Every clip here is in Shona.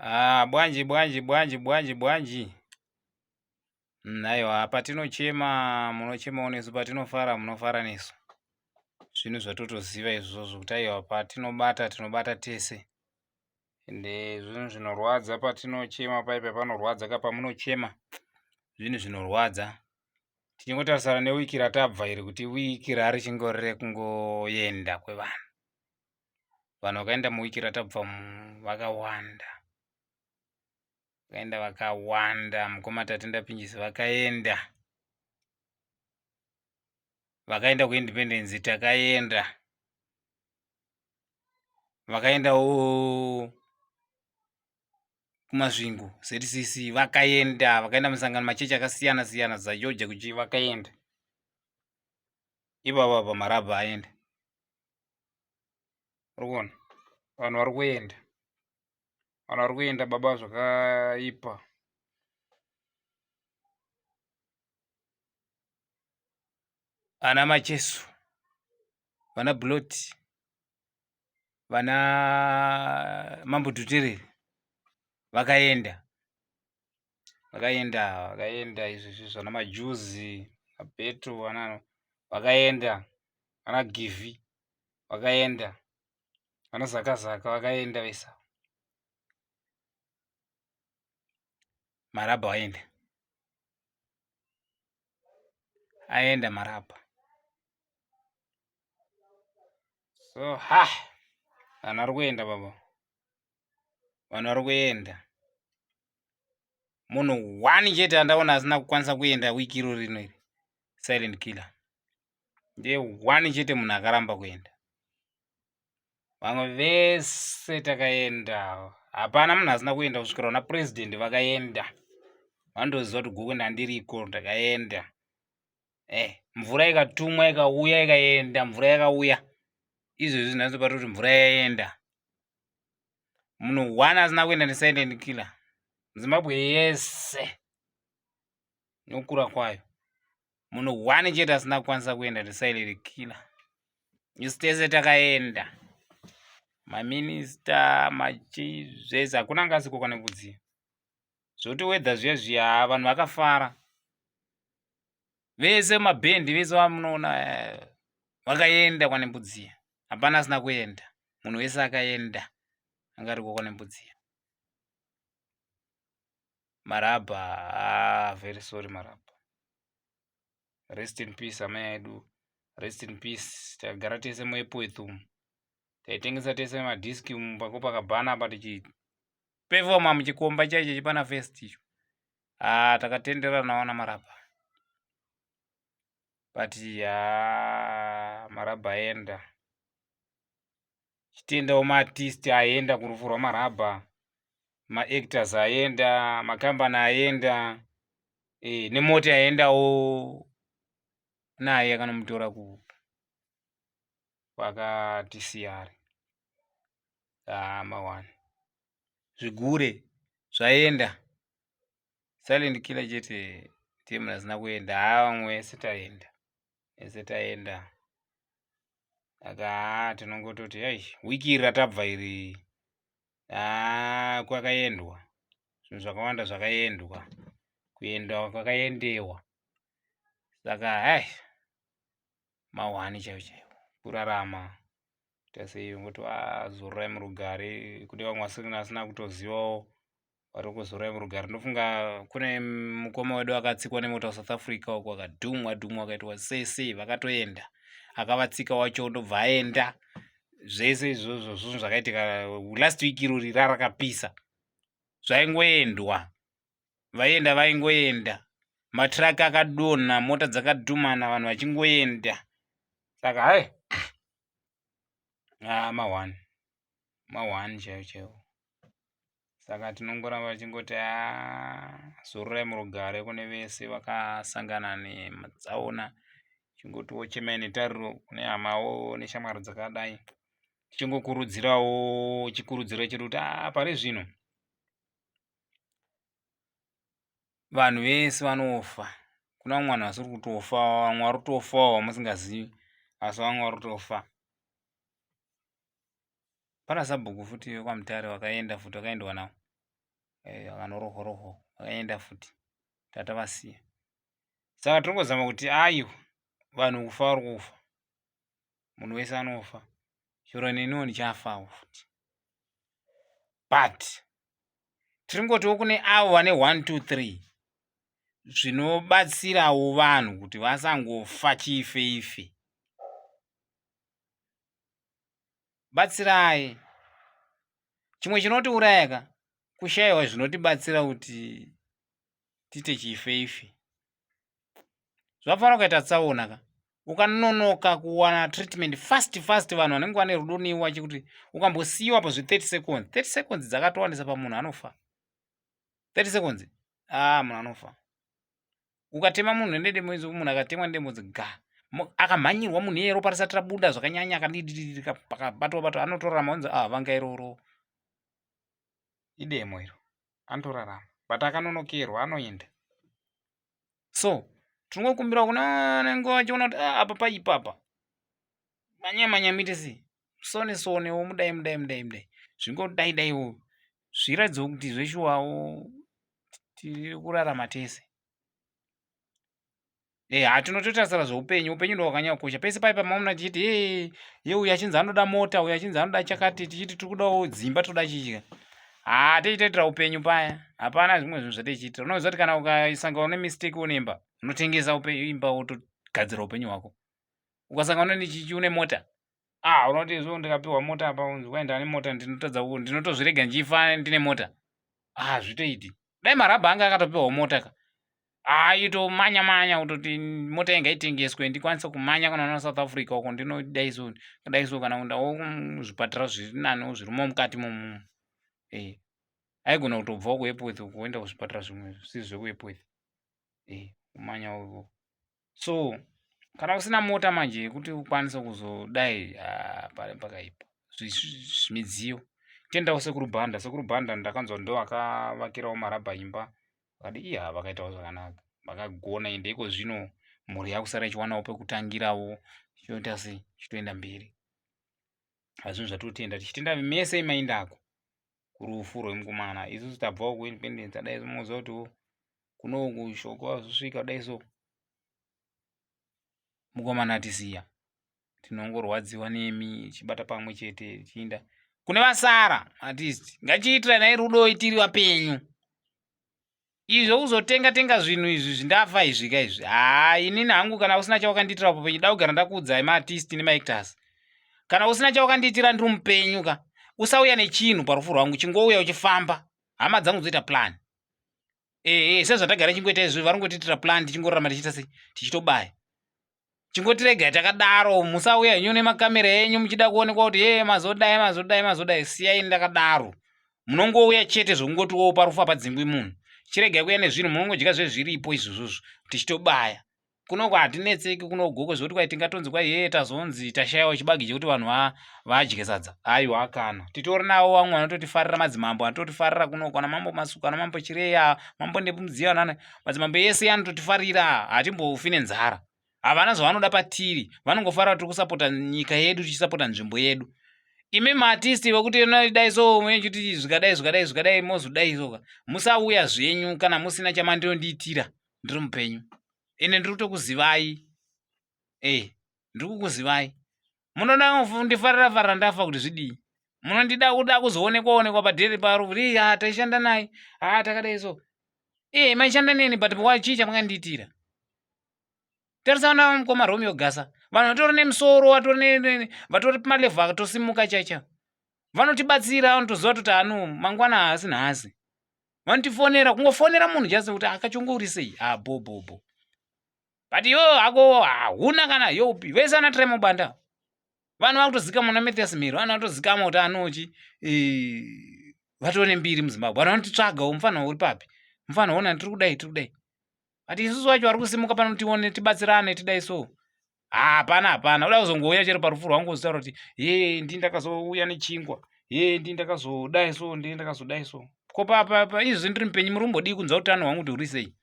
Ah, bwanji bwanji bwanji bwanji bwanji. Aiwa patinochema munochemawo nesu, patinofara munofara nesu. Zvinhu zvatotoziva izvozvo kuti aiwa patinobata tinobata tese. Ende zvinhu zvinorwadza patinochema paipa panorwadza ka pamunochema zvinhu zvinorwadza. Tichingotarisana newiki ratabva iri kuti wiki rarichingori rekungoenda kwevanhu. Vanhu vakaenda muwiki ratabva vakawanda. Vakaenda vakawanda. Mukoma Tatenda Pinjisi vakaenda. Vakaenda kuIndependence takaenda. Vakaendawo kuMasvingo ZCC vakaenda. Vakaenda musangano machechi akasiyana siyana ZAOGA kuchi vakaenda. Ipapa apa marabha aenda. Uri kuona? Vanhu vari kuenda. Vanhu vari kuenda baba zvakaipa. Ana Macheso, vana Blot, vana Mambo Dhuterere vakaenda. Vakaenda, vakaenda izvi izvi vana Majuzi, Mabeto, vana vakaenda, vana Givhi vakaenda, vana Zakazaka vakaenda vese. Marabha waenda. Aenda Marabha. So ha vanhu vari kuenda baba. Vanhu vari kuenda. Munhu one chete andaona asina kukwanisa kuenda wiki iro rino iri. Silent killer. Ndiye one chete munhu akaramba kuenda. Vamwe vese takaenda. Hapana munhu asina kuenda kusvikira vana president vakaenda. Vandoziva kuti gokwe ndandiriko ndakaenda. Eh, mvura ikatumwa ikauya ikaenda, mvura yakauya. Izvezvi nhasi patoti mvura yaenda. Munhu one asina kuenda ndi silent killer. Zimbabwe yese nokura kwayo. Munhu one chete asina kukwanisa kuenda ndi silent killer. Isu tese takaenda. Maminista, machi zvese hakuna anga asiko kana kudziya. Zvoti weather zviya zviya vanhu vakafara. Vese mabhendi vese vamunoona vakaenda kwaNembudziya. Hapana asina kuenda. Munhu wese akaenda anga ariko kwaNembudziya. Marabha, ah, very sorry Marabha. Rest in peace amai edu. Rest in peace. Takagara tese muEpworth umu. Taitengesa tese madhiski mupaCopacabana apa tichipefoma muchikomba chaicho chepana first icho. Ah, takatenderanawo naMarabha. But yaa Marabha aenda. Chitendawo maartist aenda kurufu rwaMarabha. Maactors aenda, makambani aenda, eh, nemota yaendawo naye akanomutora ku kwakatisiya ari. Ah, mawani. Zvigure zvaenda. Silent killer chete ndiye munhu asina kuenda. Haa vamwe vese taenda. Vese taenda. Saka haa tinongototi hey, wiki iri ratabva iri haa kwakaendwa. Zvinhu zvakawanda zvakaendwa. Kuendwa kwakaendewa. Saka hey, mahwani chaiwo chaiwo. Kurarama. Tasei ngoti zororai murugare kune vamwe vasina kutozivawo vari kuzorai murugare. Ndofunga kune mukoma wedu akatsikwa nemota kuSouth Africa uko akadhumwa dhumwa akaitwa sei sei vakatoenda. Akavatsika wacho ndobva aenda. Zvese izvozvo zvinhu zvakaitika last week irori rarakapisa. Zvaingoendwa. Vaienda vaingoenda. Matruck akadonha, mota dzakadhumana vanhu vachingoenda. Saka hai. Ah, ma1. Ma1 chaiwo chaiwo. Saka tinongoramba tichingoti haa zororai murugare kune vese vakasangana nematsaona. Tichingotiwo chemai netariro kune hamawo neshamwari dzakadai. Tichingokurudzirawo chikurudziro chedu kuti haa pari zvino vanhu vese vanofa. Kuna vamwe vanhu vasiri kutofa, vamwe vari kutofawo vamusingazivi asi vamwe vari kutofa. Pana sabhuku futi vekwaMutare vakaenda futi vakaendwa navo. Eh, vakanorohwa rohwa vakaenda futi tatavasiya. Saka tingozama kuti aiwa vanhu kufa vari kufa. Munhu wese anofa. Chero neniwo ndichafawo futi. But tiringotiwo kune avo vane 1 2 3 zvinobatsirawo vanhu kuti vasangofa chiife ife. Batsirai. Chimwe chinotiuraya ka kushaiwa zvinotibatsira kuti tiite chiife ife. Zvafanira kuita tsaona ka ukanonoka kuwana treatment fast fast vanhu vanenge vane rudo newe vachikuti ukambosiyiwa pazvi 30 seconds 30 seconds dzakatowandisa pamunhu anofa 30 seconds ah munhu anofa ukatema munhu nedemo idzo munhu akatemwa nedemo idzi ga akamhanyirwa munhu iyeye ropa risati rabuda zvakanyanya akadidididi akabatwa batwa anotorarama onzi ah vanga iroro idemo iro anotorarama but akanonokerwa anoenda so tinongokumbira kuna vanenge vachiona kuti ah, apa paipa apa manya manya muite sei sone sonewo mudai mudai mudai mudai zvingodai daiwo zviratidzewo kuti zveshuwawo tiri kurarama tese Eh, ha tinototarisira zveupenyu upenyu ndo hwakanyanya kukosha pese pai pamaona tichiti ye ye uyu achinzi anoda mota uyu achinzi anoda chakati tichiti tiri kudawo dzimba toda chichika ha tichitoitira upenyu paya hapana zvimwe zvinhu zvatichiitira unoziva kuti kana ukasangana nemistake une imba unotengesa upenyu imba wotogadzira upenyu hwako ukasangana nechichi une mota ah unoti zvo ndikapiwa mota apa unzi waenda nemota ndinotadza ndinotozvirega ndichifa ndine mota ah zvitoiti dai marabha anga akatopiwawo mota ka aitomanya manya kutoti mota yanga itengeswe ndikwanise kumanya kana una south africa uko ndinodaiso daiso kana kuendawo kuzvipatara zviri nani zvirimo mukati momu e aigona kutobvawo kuepworth uko oenda kuzvipatara zvimwe zvisiri zvekuepworth e kumanya uko so kana usina mota manje yekuti ukwanise kuzodai ah, pari pakaipa zvimidziyo tendawo sekuru bhanda sekuru bhanda ndakanzwa ndo akavakirawo marabha imba vakati iya vakaitawo zvakanaka vakagona ende iko zvino mhuri yakusara ichiwanawo pekutangirawo chinoita sei chitoenda mberi hazvinhu zvatotenda tichitenda mese imaindako kurufu rwemukomana isusu tabvawo kuindependence adai moziva kutiwo kunoku shoko azosvika dai so mukomana atisiya tinongorwadziwa nemi chibata pamwe chete chiinda kune vasara artist ngachiitiranai rudo tiri vapenyu izvo kuzotenga tenga zvinhu izvi zvindafa izvi ka izvi haa inini hangu kana usina chawakandiitira papenyu da kugara ndakuudzai maartist nemaactors kana usina chawakandiitira ndiri mupenyu ka usauya nechinhu parufu rwangu chingouya uchifamba hama dzangu dzoita plan ehe sezvatagara chingoita izvi vari kungotiitira plan tichingorarama tichiita sei tichitobaya chingotiregai takadaro musauya henyu nemakamera enyu muchida kuonekwa kuti hee mazodai mazodai mazodai siyai ndakadaro munongouya chete zvokungotiwo parufu hapadzingwi munhu chiregai kuya nezvinhu munongodya zvezviripo izvozvozvo tichitobaya kunoko hatinetseki kunogoko zvekuti kwai tingatonzi kwai hee tazonzi tashaiwa chibage chekuti vanhu vadye sadza aiwa kana titori navo vamwe vanototifarira madzimambo anototifarira kunoko ana mambo masuka ana mambo chireya mambo nemudziya anana madzimambo ese anototifarira hatimbofi nenzara havana zvavanoda patiri vanongofara tiri kusapota nyika yedu tichisapota nzvimbo yedu imi maartisti vekuti dai so muchiti zvikadai zvikadai zvikadai mozodai soka musauya zvenyu kana musina chamandinondiitira ndiri mupenyu ende ndiri kutokuzivai e ndiri kukuzivai munoda kundifarira farira ndafa kuti zvidii munondida kuda kuzoonekwa onekwa padheri paro kuti ha taishanda naye ha takadai so e maishanda neni but chii chamakandiitira tarisa vana vamukoma romeo gasa vanhu vatori nemusoro vatori vatori pamalevhu akatosimuka chaicha vanotibatsira vanotoziva kuti anu mangwana haasi nhasi vanotifonera kungofonera munhu just kuti akachongouri sei ah bo bo bo but iwe hako hauna kana yopi vese ana tremo banda vanhu vakutozikamwa namathias miro vanhu vatozikamwa kuti anochi eh, vatone mbiri muzimbabwe vanhu vanotitsvagawo mufanha uri papi mufanha ona tiri kudai tiri kudai but isusu vacho vari kusimuka pano tione tibatsirane tidai so hapana hapana uda kuzongouya chero parufu rwangu uzitaura kuti ye ndi ndakazouya nechingwa ye ndi ndakazodai so ndi ndakazodai so ko papa izvi ndiri mupenyu muri kumbodii kunzwa utano hwangu kuti uri sei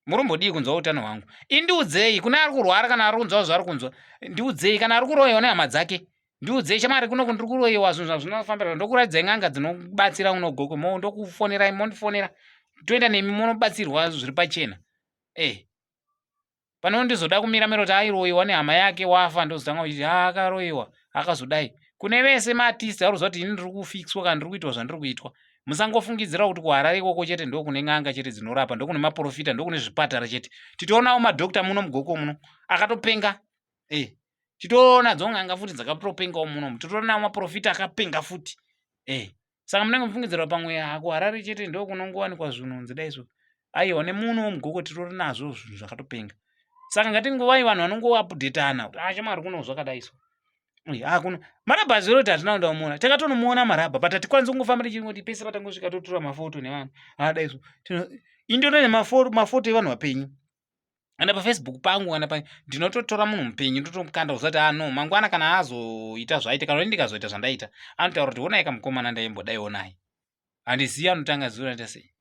muri kumbodii kunzwa utano hwangu indiudzei kune ari kurwara kana ari kunzwa zvaari kunzwa ndiudzei kana ari kuroyewa nehama dzake Ndiudzei shamwari kuno ndiri kuroyiwa zvinhu zvazvinofambira ndokuratidzai n'anga dzinobatsira uno gokwe mo ndokufonerai mondifonera toenda nemi monobatsirwa zviri pachena eh pano ndizoda kumira mira kuti airoyiwa nehama yake wafa ndozotanga kuchiti ha akaroyiwa akazodai kune vese maartist aruziva kuti ini ndiri kufixwa kana ndiri kuitwa zvandiri kuitwa musangofungidzira kuti kuharare ikoko chete ndokune n'anga chete dzinorapa ndokune maprofita ndokune zvipatara chete titoonawo madhokta muno mugoko muno akatopenga eh titoona dzon'anga futi dzakatopengawo muno titoonawo maprofita akapenga futi eh saka munenge mufungidzira pamwe kuharare chete ndokunongowanikwa zvinhu nzida izvo aiwa nemuno mugoko titori nazvo zvinhu zvakatopenga saka ngatinguvai vanhu vanongoapudhetana kuti ashamwari ah, kuno zvakadai so ah, kuno marabha aziro kuti hatina kuenda kumuona takatonomuona marabha but hatikwanisi kungofamba tichingoti pese patangosvika totora mafoto nevanhu adai ah, so indotone mafoto evanhu vapenyu kana pafacebook pangu kana pa ndinototora munhu mupenyu ndotomukanda kuzati ah no mangwana kana azoita zvaita kana ndikazoita zvandaita anotaura kuti honai kamukomana ndaimbodai honai handizivi anotanga zuva raita sei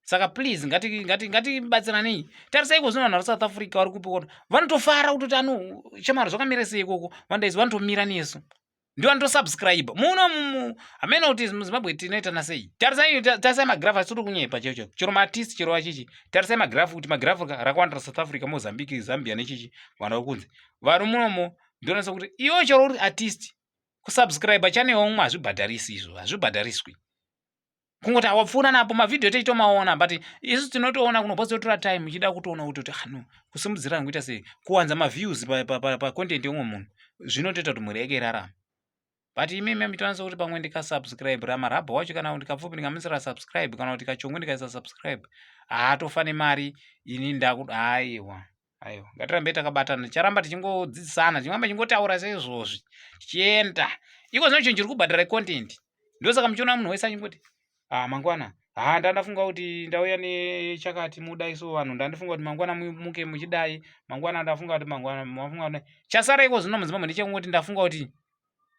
saka please ngatibatsiranei ngati, ngati tarisai iko zvino vanhu vari south africa vari kupi kono vanotofara kutoti ano shamwari zvakamira sei ikoko vandaisi vanotomira nesu ndiwo anotosubscribe muno mumu hameno kuti muzimbabwe tinoitana sei tarisai tarisai magraph asiri kunyepa chaicho chero maartist chero vachichi tarisai magraph kuti magraph rakawandira south africa mozambique zambia nechichi vanhu vari kunze vari munomo ndionesa kuti iwo chero uri artist kusubscribe channel umwe hazvibhadharisi izvo hazvibhadhariswi kungoti awapfuura napo mavhidhiyo tichitomaona but isu tinotoona kuno bhozi totora time uchida kutoona kuti kuti ah, no kusimudzira kuita sei kuwanza maviews pacontent pa, pa yeumwe munhu zvinotoita kuti mhuri yake irarame but imimi muchitoonesa kuti pamwe ndikasubscribe ramarabha wacho kana kuti kapfupi ndikamuisira subscribe kana kuti kachongwe ndikaisa subscribe haatofa nemari ini ndaku aiwa aiwa ngatirambe takabatana ticharamba tichingodzidzisana tichiramba tichingotaura seizvozvi tichienda iko zvino chinhu chiri kubhadhara icontent ndosaka muchiona munhu wese achingoti ah mangwana ha ndandafunga kuti ndauya nechakati mudai so vanhu ndandifunga kuti mangwana muke muchidai mangwana ndafunga kuti mangwana mafunga kuti chasara iko zvino muzimbabwe ndechekungoti ndafunga kuti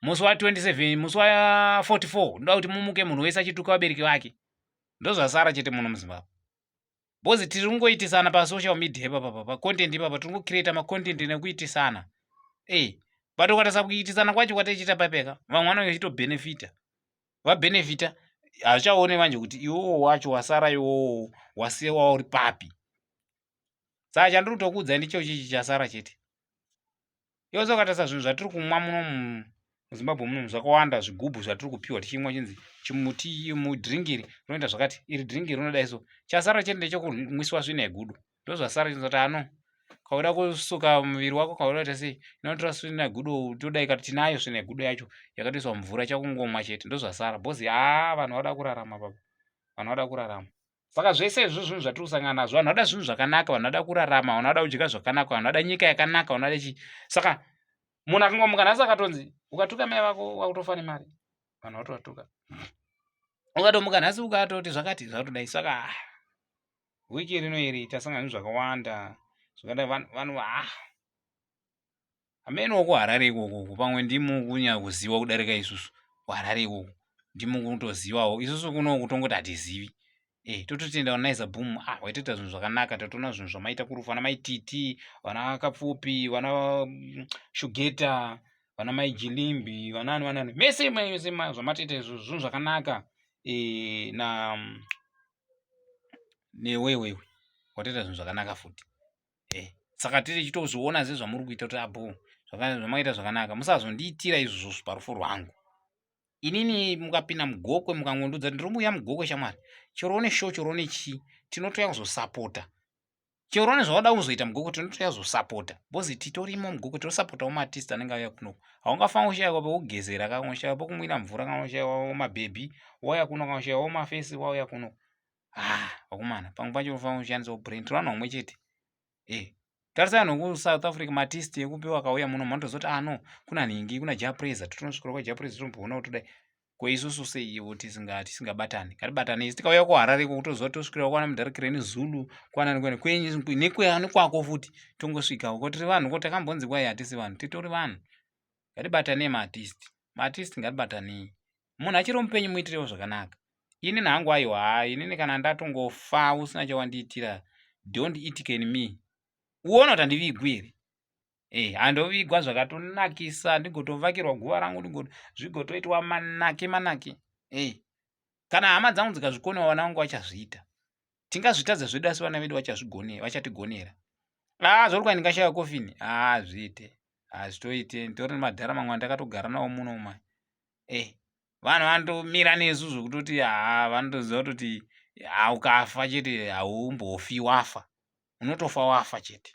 musi wa 27 musi wa 44 ndoda kuti mumuke munhu wese achituka vabereki vake ndozvasara chete muno muzimbabwe bhozi tiri kungoitisana pasocial media ipapa pacontent ipapa tiri kungocreata macontent nekuitisana ei but ukatarisa kuitisana kwacho kwataichiita papeka vamwe vanenge vachitobenefita vabenefita hazvichaone manje kuti iwowo wacho wasara iwowo wasiwa uri papi saka chandiri kutokuudzai ndicho chichi chasara chete Iwe ukatarisa zvinhu zvatiri kumwa muno muZimbabwe muno zvakawanda zvigubhu zvatiri kupiwa tichimwa chinzi chimuti mudrink iri rinoita zvakati iri drink iri rinodai so chasara chete ndechekumwiswa svina yegudo ndozvasara chinzi kuti ano kauda kusuka muviri wako kauda kuita sei inotora svina yegudo todai kati tinayo svina yegudo yacho yakatoiswa mvura chakungomwa chete ndozvasara bhozi haa vanhu vada kurarama baba vanhu vada kurarama saka zvese izvo zvinhu zvatiri kusangana nazvo vanhu vada zvinhu zvakanaka vanhu vada kurarama vanhu vada kudya zvakanaka vanhu vada nyika yakanaka vanhu vada chii saka munhu akangomuka nhasi akatonzi ukatuka mai vako wakutofa nemari vanhu vatovatuka ukatomuka nhasi ukatoti zvakati zvakatodai saka ah, wiki rino iri tasangana nezvinhu zvakawanda zvakadai vanhu ah Hameno kuHarare ikoko pamwe ndimo kunyanya kuziva kudarika isusu kuHarare ikoko ndimo kutozivawo isusu kuno kutongoti hatizivi eh tototenda vana Naiza Boom ah waitoita zvinhu zvakanaka tatoona zvinhu zvamaita kurufu vana mai Titi vana Kapfupi vana Shugeta vana mai Jilimbi vanani vanani mese mese zvamatoita izvo zvinhu zvakanaka eh na newewewe watoita zvinhu zvakanaka futi eh, saka tiri tichitozviona sezvamuri kuita kuti abo zvamaita zvakanaka musazondiitira izvozvo parufu rwangu inini mukapinda mugokwe mukangondudza ndiri muya mugokwe shamwari chero une show chero une chii tinotouya kuzosapota chero une zvawada kuzoita mugokwe tinotouya kuzosapota bcause titorimo mugokwe tinosapotawo maartist anenge auya kunoku haungafanira kushaiwa pekugezera kana kushaiwa pekumwira mvura kana kushaiwa mabhebhi wauya kuno kana kushaiwawo mafesi wauya kuno ah vakomana pamwe pacho unofanira kushandisawo brain tiri vanhu vamwe chete e tarisai vanhu vekusouth africa maartist ekupi vakauya muno manotozoti ah no kuna nhingi kuna japresa totonosvikira kwajapresa totomboona kuti dai ko isusu seiwo tisingabatani ngatibatane isi tikauya kuharare iko kutoziva tosvikira kwana mudhara zulu kwana nekwako futi tongosvikawo ko tiri vanhu ko takambonzi kwai hatisi vanhu titori vanhu ngatibatanei maartist maartist ngatibatanei munhu achiri mupenyu muitirewo zvakanaka inini hangu aiwa haa inini kana ndatongofa usina chawandiitira don't eat can me uona kuti handivigwi here Eh, handovigwa zvakatonakisa ndigotovakirwa guva rangu ndigo zvigotoitwa manake manake. Eh. Kana hama dzangu dzikazvikonewa vana vangu vachazviita. Tingazvitadza zvedu asi vana vedu vachazvigonera, vachatigonera. Ah, zvorikwa ndingashaya kofini. Ah, zviite. Hazvitoite. Nditori nemadhara mamwe andakatogara nawo muno uma. Eh. Vanhu vanotomira nesu zvekutoti haa vanotoziva kutoti haa ukafa chete haumbofi wafa. Unotofa wafa chete.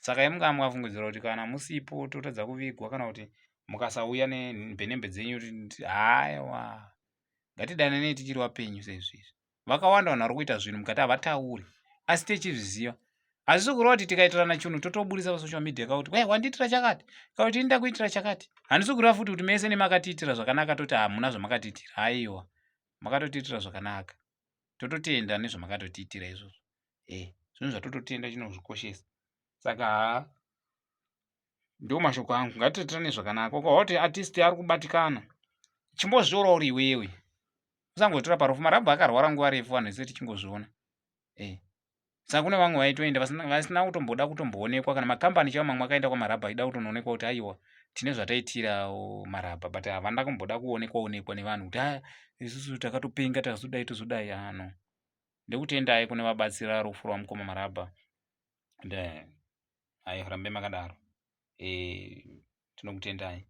Saka imi mungaa mukafungidzira kuti kana musipo totadza kuvigwa kana kuti mukasauya nembenembe dzenyu haiwa ngatidananei tichiri vapenyu seizvizvi. Vakawanda vanhu vari kuita zvinhu mukati havatauri asi techizviziva. Hazvisi kureva kuti tikaitirana chinhu totoburitsa pasocial media kakuti we wandiitira chakati kana kuti ini ndakuitira chakati. Handisi kureva futi kuti mese nemakatiitira zvakanaka toti hamuna zvamakatiitira. Haiwa makatotiitira zvakanaka tototenda nezvamakatotiitira izvozvo. Eh, zvinhu zvatototenda chinozvikoshesa saka haa ndo mashoko angu ngatiitirane zvakanaka ukaona kuti artist ari kubatikana chimbozvitora uri iwewe usangotora parufu marabha akarwara nguva refu vanhu vese tichingozviona eh saka kune vamwe vaitoenda vasina kutomboda kutomboonekwa kana makambani chaiwo mamwe akaenda kwamarabha aida kutonoonekwa kuti aiwa tine zvataitira marabha but havana kumboda kuonekwa onekwa nevanhu kuti aya isusu takatopenga takazodai tozodai ano ah, Ndokutendai kune vabatsira rufu rwamukoma Marabha and eh, ayi rambe makadaro eh, tinokutendai.